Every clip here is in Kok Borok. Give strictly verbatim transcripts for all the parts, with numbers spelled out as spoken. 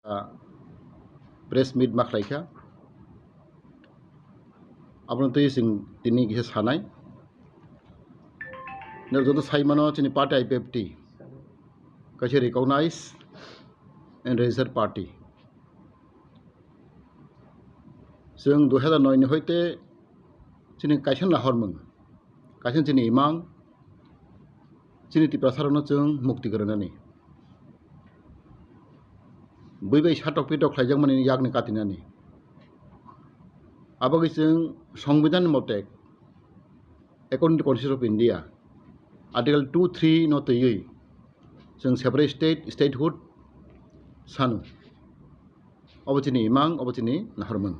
Ah, press meet ma khlaikha. Abono twi chwng tini kisa sanai. Nang joto sai mano chini party I P F T kaisa recognized and registered party. Chwng dui hazar noi ni hoite chini kaisa nahormung, kaisa chini imang, chini Tiprasarokno chwng mukti kwrwnani. Bui bai satok pitok khlaijakmani yakni katinani. Abagwi chwng Songbidan mote, according to Constitution of India, Article two three no twiwi chwng separate state, statehood sanu. Obo chini imang, obo chini nahormung.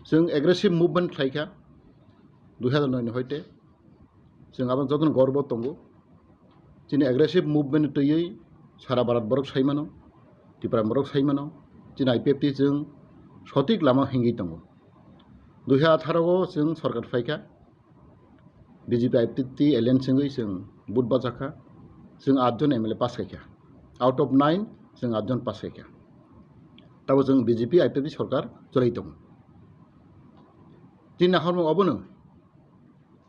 Chwng aggressive movement khlaikha dui hazar noi ni hoite. Chwng abono jotono gorbo tongo. Chini aggressive movement twiwi sara Bharat borok sai mano, Tipra borok sai mano. Chini I P F T chwng sotik lama hingwi tongo. Dui hazar atharo o chwng sorkar phaikha. B J P I P F T alliance wngwi chwng vote bachakha, chwng atjon M L A pass khaikha, out of nine chwng atjon pass khaikha. Tabo chwng B J P I P F T sorkar choli tongo. Chini nahormung obono,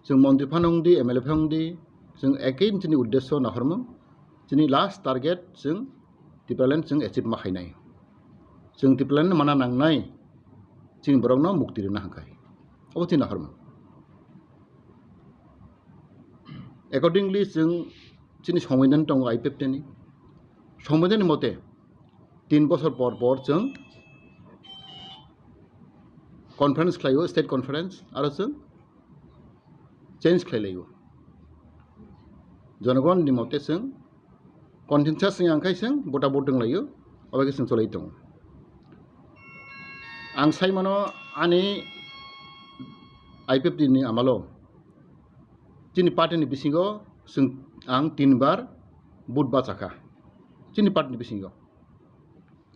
chwng montri phano wngdi, M L A phano wngdi, chwng ekhe chini uddesyo nahormung, chini last target chwng Tipraland chwng achieve ma khainai. Chwng Tipraland mana nangnai, chini borokno mukti rwna hwnkhai. Obo chini nahormung. Accordingly, chwng chini Songbidan tongo I P F T ni. Songbidan ni mote, tin bosor por por chwng conference khlaio, state conference, aro chwng change khlai laio. Jonogon ni mote chwng consensus wngya, hwnkhe chwng bota bot wng laio, obo khe chwng cholai tongo. Ang sai mano ani I P F T ni amalo chini party ni bisingo chwng, ang tin bar vote bachakha chini party ni bisingo.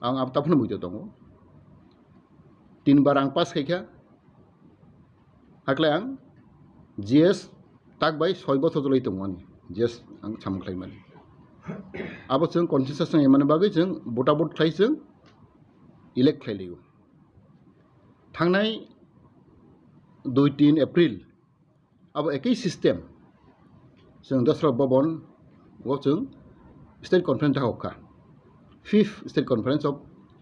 Ang abo taphano buito tongo. Tin bar ang pass khaikha. Hakle ang G S tak bai soi bochor jolai tongo ani G S ang samung khlaimani. Abo chwng consensus wngmani bagwi chwng bota bot khlai chwng elect khlai laio. Thangnai dui tin April abo ekei system. Chwng Dasra Bhavan o chwng state conference dakhok kha, fifth state conference of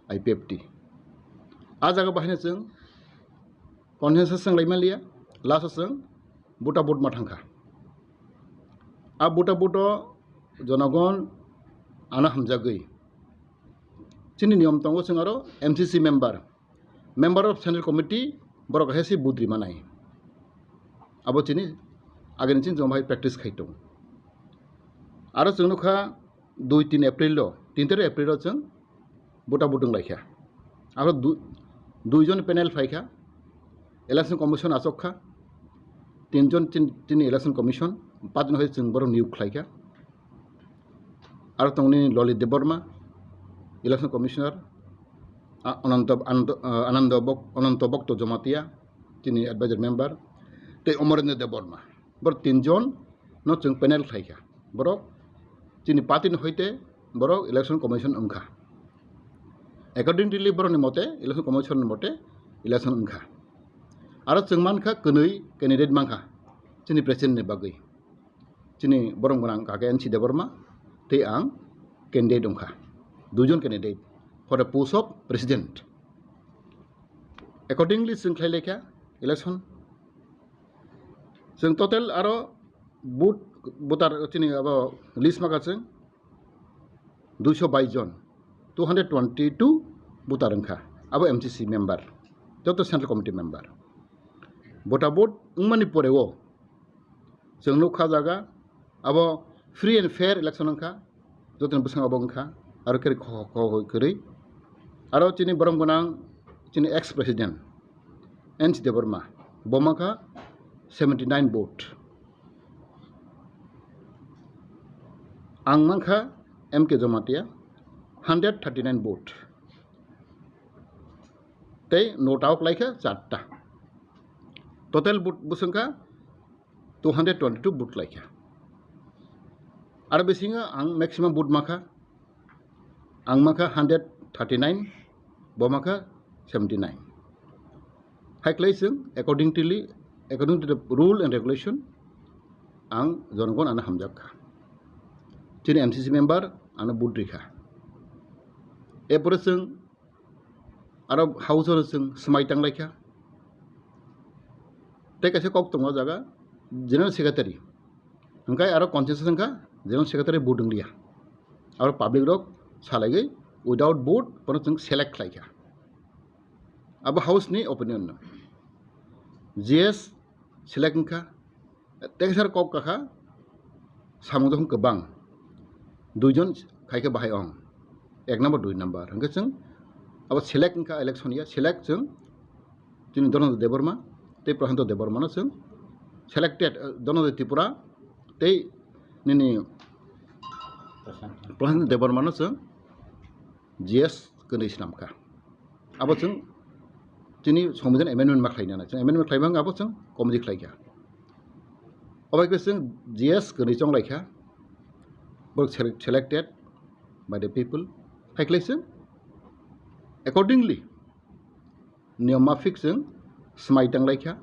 I P F T. A jaga bahaino chwng consensus chwng lai manliya, last o chwng bota bot ma thangkha. A bota bot o jonogon ano hamjagwi chini niyom tongo, chwng aro M C C member, member of central committee, borok kaisa se budri manai. Abo chini agini chini joma hai practice khai tongo. Aro chwng nukha dui tin April o, tin tero April o chwng bota bot wng laikha. Aro du-, duijon panel phaikha, election commission achok kha, tinjon chin-, chini election commission, patino hai chwng borok niyok khlaikha. Aro tongni Lalit Debbarma, election commissioner, a-, Ananto, Ananto, ah, Anando Bok-, Ananto Bhakto Jamatia, chini advisor member, tei Amarendra Debbarma. Borok tinjon no chwng panel khlaikha. Borok chini party ni hoite borok election commission wngkha. Accordingly, borokni mote, election commission ni mote election wngkha. Aro chwng mankha kwnwi candidate mankha chini president ni bagwi. Chini borom gwnang kaka N C Debbarma tei ang candidate wngkha. Duijon candidate for the post of president. Accordingly, chwng khlai laikha election. Chwng total aro vote, voter chini abo list maka chwng duiso bais jon, two hundred twenty two voter wngkha. Abo M C C member, joto central committee member. Bota vote wngmani poreo chwng nukha jaga abo free and fair election wngkha, jotoni bwskango abo wngkha, aro khe kho-, kho-, kho-, kwrwi. Aro chini borom gwnang chini ex president N C Debbarma, bo mankha seventy nine vote. Ang mankha M K Jamatia, hundred thirty nine vote. Tei nota o klaikha charta. Total vote bwswngkha two hundred twenty two vote klaikha. Aro bisingo ang maximum vote mankha Ang mankha hundred thirty nine, bo mankha seventy nine. Hai khlai chwng accordingly, according to the rule and regulation, ang jonogon ano hamjak kha. Chini M C C member ano vote rikha. Epore chwng aro house o chwng swmai tanglai kha. Tei kaisa kok tongo o jaga, general secretary. Hwnkhe aro consensus wngkha, general secretary vote wngliya. Aro public rok salaiwi without vote bono chwng select khlai kha. Abo house ni opinion no. G S select wngkha, tei sar kok kakha samung jokhon kwbang. Duijon khai khe bahai ong. Ek number, dui number. Hwnkhe chwng abo select wngkha election ya, select chwng chini Dhananjay Debbarma tei Prashanto Debbarma no chwng selected, eh, Dhananjay Tripura tei nini Prashanto Debbarma no chwng G S kwnwi swnam kha. Abo chwng chini Sambidan amendment ma khlai nai. Chwng amendment khlai mang abo chwng committee khlai kha. Obo khe chwng G S kwnwi chonglai kha. Bo sele-, selected by the people. Hai khlai chwng accordingly niyom mafik chwng swmai tanglai kha.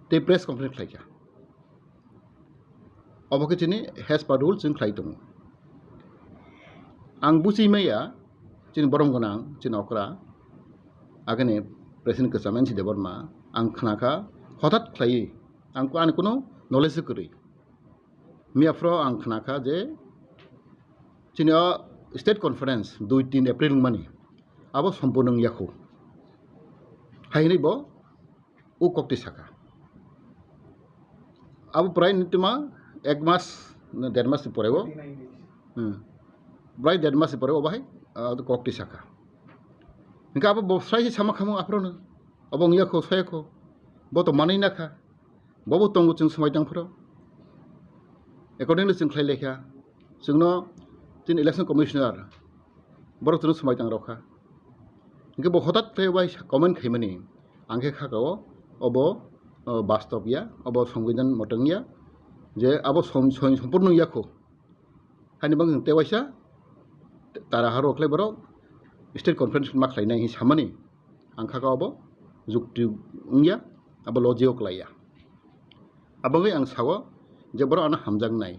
Tei press conference khlai kha. Obo khe chini as per rule chwng khlai tongo. Ang buchi maya chini borom gwnang, chini okra, agini president kwcham N C Debbarma, ang khna kha hothat khlaiwi, ang ani kuno knowledge kwrwi. Miya phro ang khna kha je chini o state conference dui tin April wngmani, abo sompurno wngya kho. Hai hwnwi bo o kokti saka. Abo prai nituma ek mas, na der mas ni pore o. Hmm. Prai der mas ni pore o bahai, ah, kokti saka. Hingke abo bo sai se sama khamu aphro no. Abo wngya kho, saya kho. Bo to manwi na kha. Bo bo tongo chwng swmai tang phro. Accordingly chwng khlai lekha. Chwngno chini election commissioner borok chwngno swmai tang rokha. Hingke bo hothat khe bai comment khaimani, ang khe khaka o, obo, o, bastob ya, obo songbidan motong ya, je abo som-, som-, sompurno ya kho. Hani bang tewaisa tara haro khlai borok state conference ma khlainai hi samani, ang khaka obo jukti wngya, abo logic o klaiya. Aboni ang sao je borok ano hamjaknai,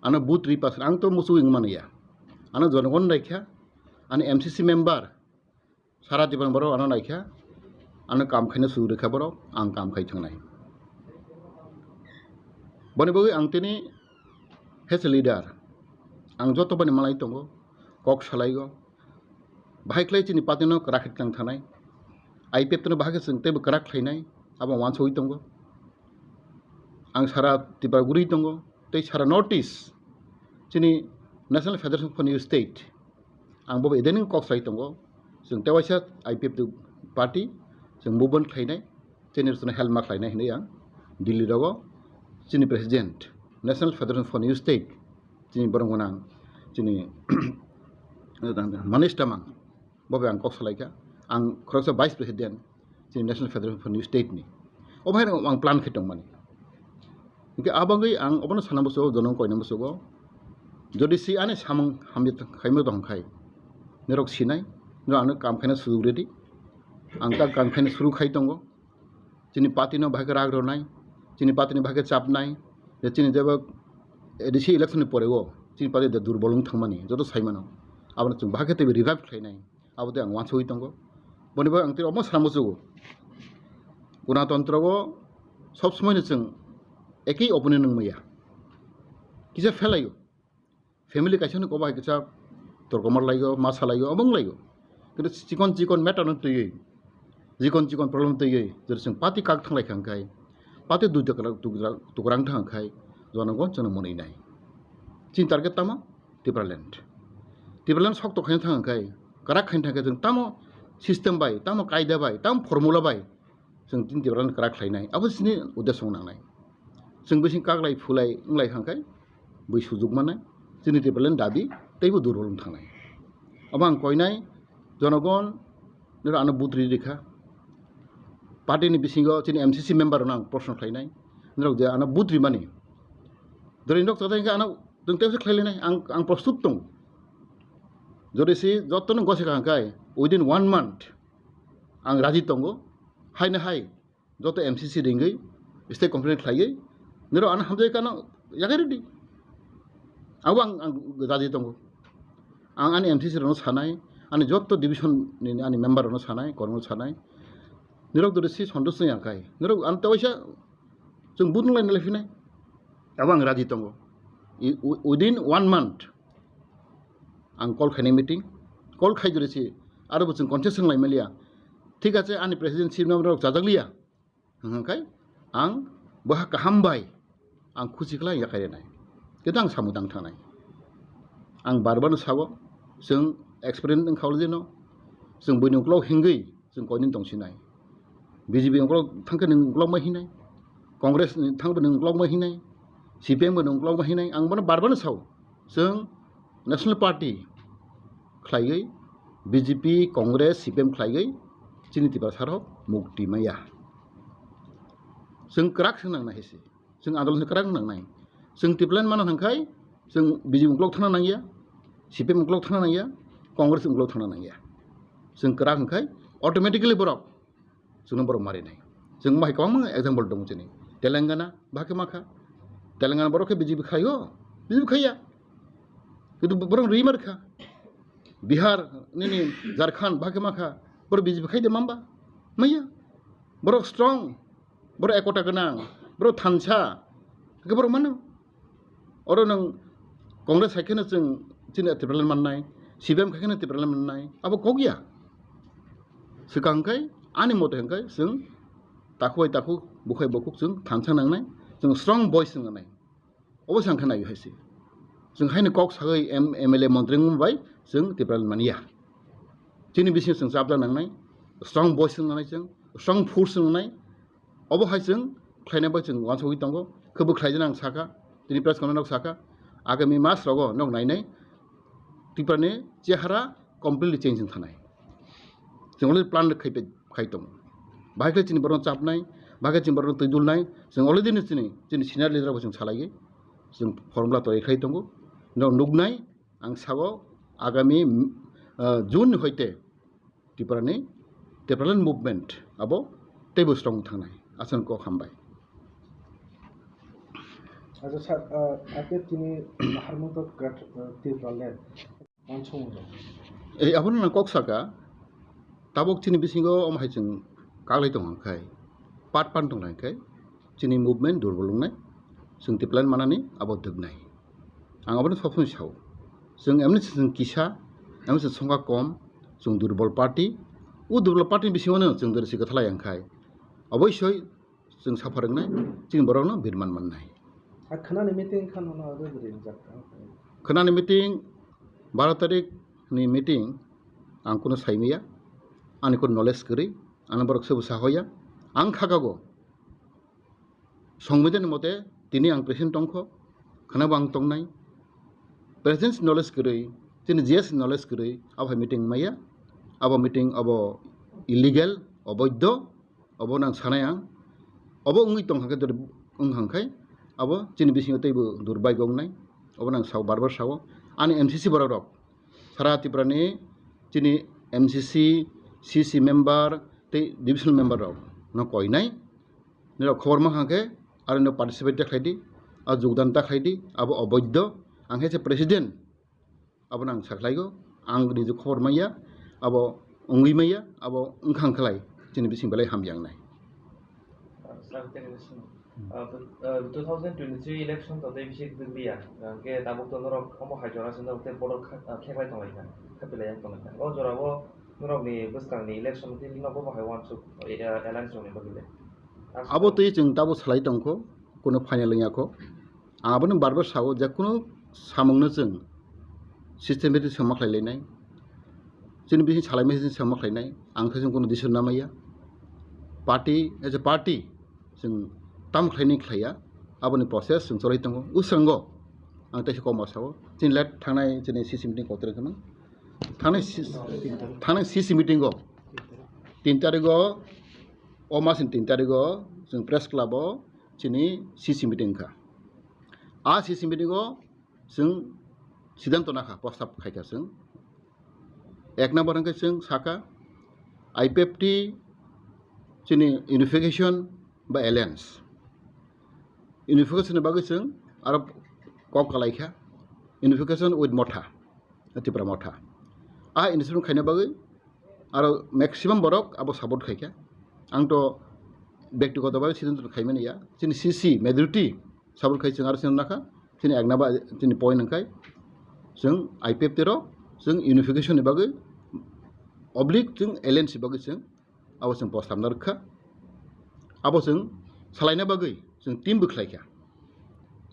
ano but ri pas, ang to musu wngmani ya, ano jonogon naikha, ano M C C member, Sara Tiprani borok ano naikha, ano kam khaina su rwkha borok, ang kam khai thangnai. Boni bagwi ang tini as a leader, ang joto bani malai tongo, kok salaigo, bahai khlai chini party no kwrak khe tlang thanai, I P F no bahai khe chwng teibo kwrak khlainai, abo wansugwi tongo. Ang sara Tripura guri tongo, tei sara North East, chini National Federation for New State, ang bobo edening kok sai tongo, chwng tewaisa I P F T party, chwng movement khlainai, chini rwchapno help ma khlainai hinwi ang Delhi rogo chini president, National Federation for New State, chini borok gwnang, chini Manish Tamang, bobo ang kok salaikha, ang khoroksa vice president, chini National Federation for New State ni. O bahai ang plan khe tongmani. Hingke abangwi ang obono sana musugo, jonom koina musugo. Jodi si ani samung hamya khaima tong khai, norok sinai, norok ano kam khaina sujuk ready. Ang ta kam khaina suru khai tongo. Chini party no bahai khe rak rwnai, chini party ni bahai khe chapnai, je chini jeba A D C election ni pore o, chini party de durbol wng thangmani, joto saimano. Abono chwng bahai khe teibo revive khlainai. Abo tei ang wansugwi tongo. Boni bagwi ang tei omo sana muchugo. Gonatantro o sob somoi no chwng ekei opinion wng maya. Kisa phelaio. Family kaisa no kobo hai kisa torkomar laigo, ma salaigo, omo wng laigo. Kintu chikon chikon matter no twiwi, chikon chikon problem twiwi, jora chwng party kak thanglai kha hwnkhe, party duita kwrak, tukra-, tukrang thang khai, jonogon chwngno mwnwi nai. Chini target tamo? Tipraland. Tipraland sokto khaina thang khai, kwrak khaina thang khe chwng tamo system bai, tamo kaida bai, tamo formula bai chwng tini Tipraland kwrak khlainai. Abo chini uddesho nangnai. Chwng bising kaklai phulai wnglai kha khai bui sujuk mannai. Chini Tipraland dabi teibo durbol wng thangnai. Abo ang koinai jonogon nero ano but ri rikha. Party ni bisingo chini M C C member rokno ang proshno khlainai. Norok je ano but rimani. Dori norok chatai hwnkhe ano Chwng tei khlai lainai, ang, ang prostut tongo. Jodi si jotono gosika hwnkhe within one month ang raji tongo, haino hai joto M C C ringwi state conference khlaiwi nirok ano hamjai kano yagai rwdi. Abo ang, ang raji tongo. Ang ani M C C rokno sanai, ani joto division ni ani member rokno sanai, kormo sanai. Nirok jodi si sondos wngya khai, nirok ano tewaisa chwng budung lai nalai phinai. Abo ang raji tongo. I-, wi-, within one month ang call khainai meeting, call khai jodi si aro bo chwng concession lai maliya. Thik ache, ani president chief member rok chajak liya. Hwnkhai ang boha kaham bai ang khusi khlai yakhai rwnai. Kintu ang samung tang thangnai. Ang bar bar no sabo, chwng experience wngkha already no, chwng buini uklok hingwi chwng koinwi tongsinai. B J P ni uklok thangkhe nwng uklok ma hinai, Congress ni thangbo nwng uklok ma hinai, C P M bo nwng uklok ma hinai, ang bono bar bar no sao. Chwng National Party khlaiwi, B J P, Congress, C P M khlaiwi chini Tiprasa rok mukti maya. Chwng kwrak se nangnai hai se. Chwng andolon se kwrak nangnai. Chwng Tipraland mano hwnkhai chwng B J P uklok thangna nangya, C P M uklok thangna nangya, Congress uklok thangna nangya. Chwng kwrak hwnkhai automatically borok chwngno borok marinai. Chwng bahai kwbangma example tongo chini. Telangana bahai khe makha. Telangana borok khe B J P khaio, B J P khaiya. Kintu borok rwi markha. Bihar nini Jharkhand bahai khe makha. Borok B J P khai de mamba? Maya. Borok strong. Borok ekota gwnang. Borok thansa. Hwnkhe borok mano. Oro nwng Congress hai kheno chwng chini Tipraland mannai, C P M hai kheno Tipraland mannai, abo kok ya. Swkang khai ani mote hwnkhe chwng takhuk bai takhuk, bukhuk bai bukhuk chwng thansa nangnai, chwng strong voice wngnai. Obo se ang khe naiwi hai se. Chwng haino kok sagwi M-, M L A montri wngma bai chwng Tipraland manya. Chini bisingo chwng chapjak nangnai, strong voice wngnai chwng, strong force wngnai. Obo hai chwng khlaina bai chwng uansugwi tongo. Khe bo khlaijana ang sakha, tini press conference rok sakha, agami mas rogo nok nainai Tiprani chehara completely change wng thanai. Chwng already plan khai, khai tongo. Bahai khe chini borokno chapnai, bahai khe chini borokno twi dulnai, chwng already no chini, chini senior leader rok bo chwng salaiwi chwng formula toyar khai tongo. Nok nuknai ang sao agami, ah, June ni hoite Tiprani, Tipraland movement abo teibo strong thangnai. Aswk kok hambai. Acha sir, ah, ake tini harmon to gat, ah, Tipraland. Wansukmung rok. Ei, abono nang kok saka, tabok chini bisingo omo hai chwng kaglai tong khai, part part tong khai, chini movement durbol wngnai, chwng Tipraland manani abo dwknai. Ang abono sob somoi sao. Chwng emni se chwng kisa, emni se chwng songkha kom, chwng durbol party. O durbol party ni bisingo no chwng dori si kwthalai ang khai. Oboisoi chwng saphar wngnai, chini borokno birman mannai. A khwnani meeting kha nono abo bwrwi wngjak kha. Khwnani meeting, baro tarik ni meeting ang kuno saimaya, ani kuno knowledge kwrwi, ano borok sobo sahoya. Ang khakago, Songbidan ni mote tini ang president tongkho, khwnabo ang tongnai. President knowledge kwrwi, chini G S knowledge kwrwi, abo hai meeting maya, abo meeting abo illegal, oboidho, obo nang sanai ang, obo wngwi tong kha khe, wng kha khai, abo chini bisingo teibo durbaigo wngnai, obo nang sao, bar bar sao. Ani M C C borok rok, sara Tripura ni chini M C C, C C member tei divisional member rok no koinai. Nirok khobor mankha khe, aro no participate ta khlai di, a jogdan ta khlai di, abo oboidho, ang khe se president. Abono ang sakhlaigo, ang niji khobor manya, abo wngwi manya, abo wngkha wngkhlai, chini bising belai hamya wngnai. Sir, tini bising, uh, two thousand twenty-three election to tei bisi dwglia, uh, hwnkhe tabuk to norok omo hai jora se norok tei bodo kha-, uh, kheklai tonglaikha, khapilai yang tonglaikha. O jorao norokni bwskangni election tei norok bo hai uansuk, uh, alliance rokni bagwi le. Abo twi chwng tabuk salai tongkho, kuno final wngya kho. Ang abono bar bar sao, je kunu samungno chwng systematic sama khlai lainai. Chini bising salai mese chwng sama khlainai. Ang khe chwng kunu decision namaya. Party, as a party, chwng tam khlainai khlaiya. Aboni process chwng cholai tongo. Usrango ang teisa kokma sao. Chini let thangnai chini C C meeting kotor kheno. Thangnai C-, thangnai C C meeting o. Tin tarigo, o mas ni tin tarigo, chwng press club o chini C C meeting kha. A C C meeting o chwng siddhanto nakha, prostab khaikha chwng. Ek number hwnkhe chwng sakha I P F T chini unification ba alliance. Unification ni bagwi chwng aro kok kalaikha, unification with Motha, Tipra Motha. A unification khaina bagwi aro maximum borok abo support khaikha. Ang to bektigoto bagwi siddhanto khaimani ya, chini C C majority support khai chwng aro chwng nakha, chini ekna ba chini point hwnkhe chwng I P F T rok chwng unification ni bagwi oblique chwng alliance ni bagwi chwng abo chwng postamna rwkha. Abo chwng salaina bagwi chwng team bo khlaikha,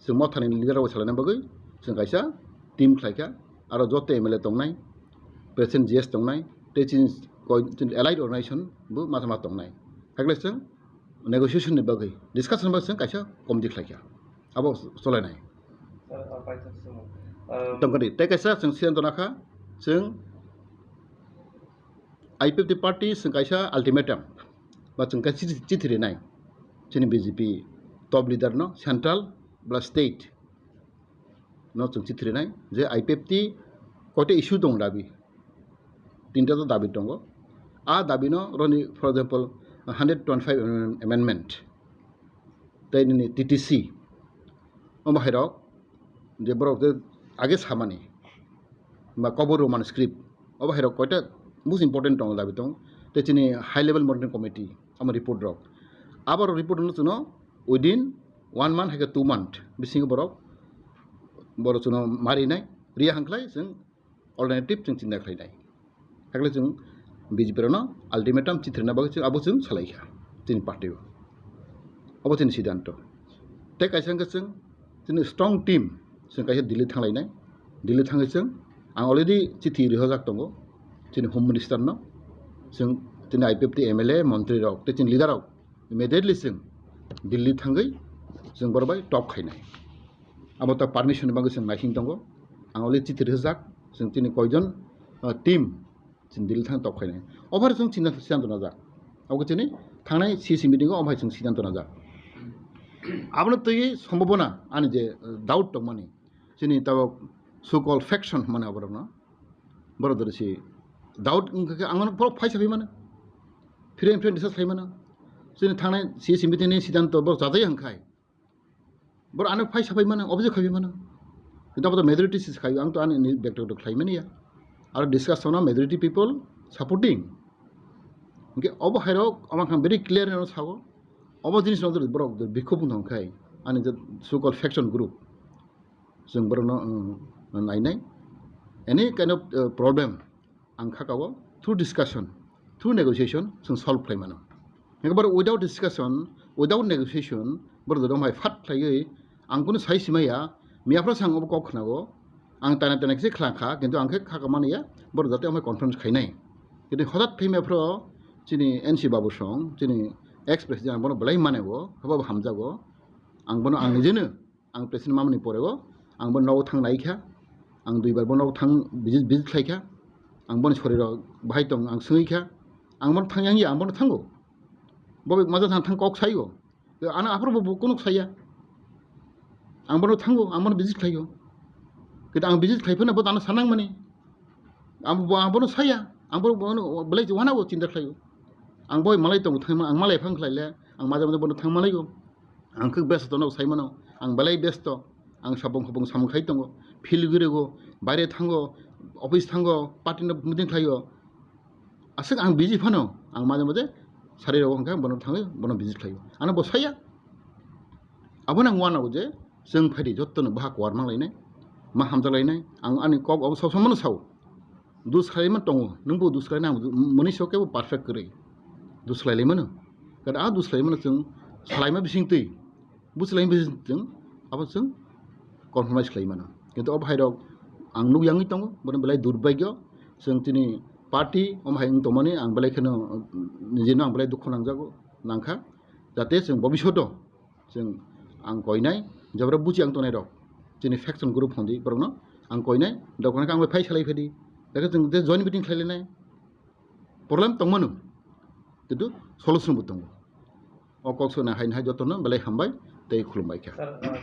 chwng Mothani leader rok salaina bagwi chwng kaisa team khlaikha, aro joto M L A tongnai, president G S tongnai, tei chini koi-, chini allied organization bo masa ma tongnai, hakle chwng negotiation ni bagwi, discussion ni bagwi chwng kaisa committee khlaikha, abo cholainai. Tongkha di, tei kaisa chwng siyan tona kha, chwng I P F T party chwng kaisa ultimatum ba chwng kaisa chithi, chithi rinai chini B J P top leader no, central ba state no chwng chithi rinai je I P F T koita issue tong dabi, tinta to dabi tongo. A dabi no roni, for example, hundred twenty-five amendment, tei nini T T C, omo hai rok je borok je age samani ba Kobor Roman script, obo hai rok koita most important tongo dabi tong, tei chini high level monitoring committee omo report rok, abo report no chwngno within one month hai khe two month bisingo borok, borok chwngno marinai, riya hwnkhlai chwng alternative chwng chinta khlainai. Hakle chwng B J P rokno ultimatum chitrina bagwi chwng abo chwng salaikha chini party o. Abo chini siddhanto. Tei kaisa hwnkhe chwng chini strong team chwng kaisa Delhi thanglainai. Delhi thangwi chwng ang already chithi rihojak tongo chini Home Minister no. Chwng chini I P F T M L A, montri rok tei chini leader rok immediately chwng Delhi thangwi chwng borok bai talk khainai. Abo ta permission ni bagwi chwng naising tongo. Ang already chithi rihojak, chwng chini koijon, uh, team chwng Delhi thang tok khainai. Obo hai chwng chini siddhanto najak. Abo chini thangnai C C meeting o omo hai chwng siddhanto najak. Abono twi sombhabona ani je, uh, doubt tongmani, chini tabok so-called faction hwnmani aborokno, borok dori si doubt wngkha khe ang ano borok phaisa phaimano, friend friend discuss khaimano. Chini thangnai C C meeting ni siddhanto borok chajai hwnkhai, borok ano phai sapai mano, object khabi mano. Kintu abo to majority sis khabi, ang to ani ni bekto to khlai mani ya. Aro discuss tongna majority people supporting. Hingke obo hai rok, omo khan very clear no sago. Obo jinis no borok bikhop wng thang khai, ani je so-called faction group. Chwng borok no, um, nainai. Any kind of, uh, problem ang kha kao through discussion, through negotiation chwng solve khlai mano. Hingke borok without discussion, without negotiation, borok joto hai phat khlaiwi ang kunu sai simaya, miya phro sang obo kok khnago, ang tana tana khe khlang kha, kintu ang khe kha ka mani ya, borok joto hai conference khainai. Kintu hodat khe miya phro chini N C Babu song, chini ex president ang bono belai mane go, habo hamjago, ang bono ang nijeno ang president mamani pore o, ang bo nogo thang nai kha, ang duibar bo nogo thang visit, visit khlai kha, ang boni sorirok bahai tong ang swngwi kha, ang bono thang yang ya, ang bono thango, bo maja thang thang kok sai o, ano aphuru bo, bo kunu saya, ang bono thango, ang bono visit khlai o, kita ang visit khlai phano bo ano sanang mani, ang bo, ang bono saya, ang bo, bono belai wana o chinta khlai o, ang boi malai tong thang, ang malai phang khlai le, ang maja maja bono thang malai o. Ang khe besto no sai mano, ang belai besto, ang sabong habong samung khai tongo, field gwi rego, baire thango, office thango, party no meeting khlaio. Aswk ang busy phano, ang maje maje sari rego hwnkhe bono thangwi bono visit khlaio. Ano bo saya. Abono ang uanago je chwng phaidi jotto no baha kuar mang lainai, ma hamjak lainai, ang ani kok abo sob somono sao. Dos khlaima tongo, nwngbo dos khlaina ang mani so kebo perfect kwrwi. Dos khlailaimano. Kada a dos khlaimano chwng salaima bising twi, buslaima bising chwng, abo chwng compromise khlaimano. Kintu o bhairok ang nuk yangwi tongo, bono belai durbagyo, chwng chini party, omo hai wng tongmani ang belai kheno, nijino ang belai dukho nangjago, nangkha. Jate chwng bobishoto chwng ang koinai, jabra buchi ang tongnai rok, chini faction group hondi borokno ang koinai, dophano khe ang bai phai salai phedi, dakhe chwng je joint meeting khlailainai, problem tongmano, kintu solution bo tongo. O kok sona hai hai jotono belai hambai, tei khulumbai kha. Sir, uh,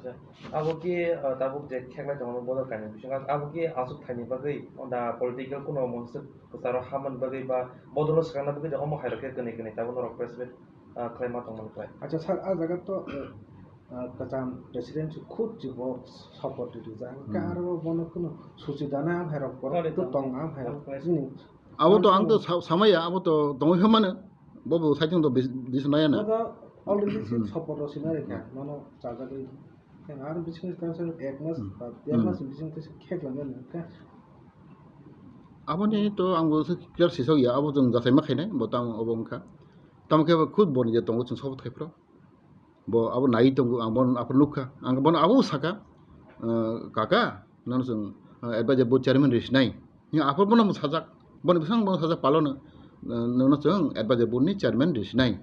sir, abo ki, uh, tabuk je kheklai tongo bodol kainwi bisingo, abo ki aswk thaini bagwi da political kuno monswk kwcharo hamani bagwi ba bodolno swkangna bagwi da omo hairok khe kwnwi kwnwi tabuk norok press meet, uh, khlaima tongmani khlai. Acha sir, a jaga to, uh, uh, kwcham president khud jibo support rijak. Hwnkhe aro bono kuno suchi dana am hairok borok to tong am hairok. Abo to ang to sa-, samaya, abo to tongwi kha mano. Bo bo saichung to bis-, bis naya na. Bo to already si support rw sinai rwkha, nono chajagwi. Khe ar bising tang sa ek mas ba der mas bising tang sa khek langya na kha. Aboni to ang bo se clear sisok ya, abo jwng jathai ma khainai, bo tamo obo wngkha. Tamo khe bo khud boni je tongo chwng sobo thaiphro. Bo abo nai tongo, ang bono aphuru nukha. Ang bono abo saka, eh, "Kaka, nono chwng, eh, advisor board chairman risinai." Ni aphuru bono sajak, boni bwsang bono sajak palono, eh, "Nono chwng advisor board ni chairman risinai."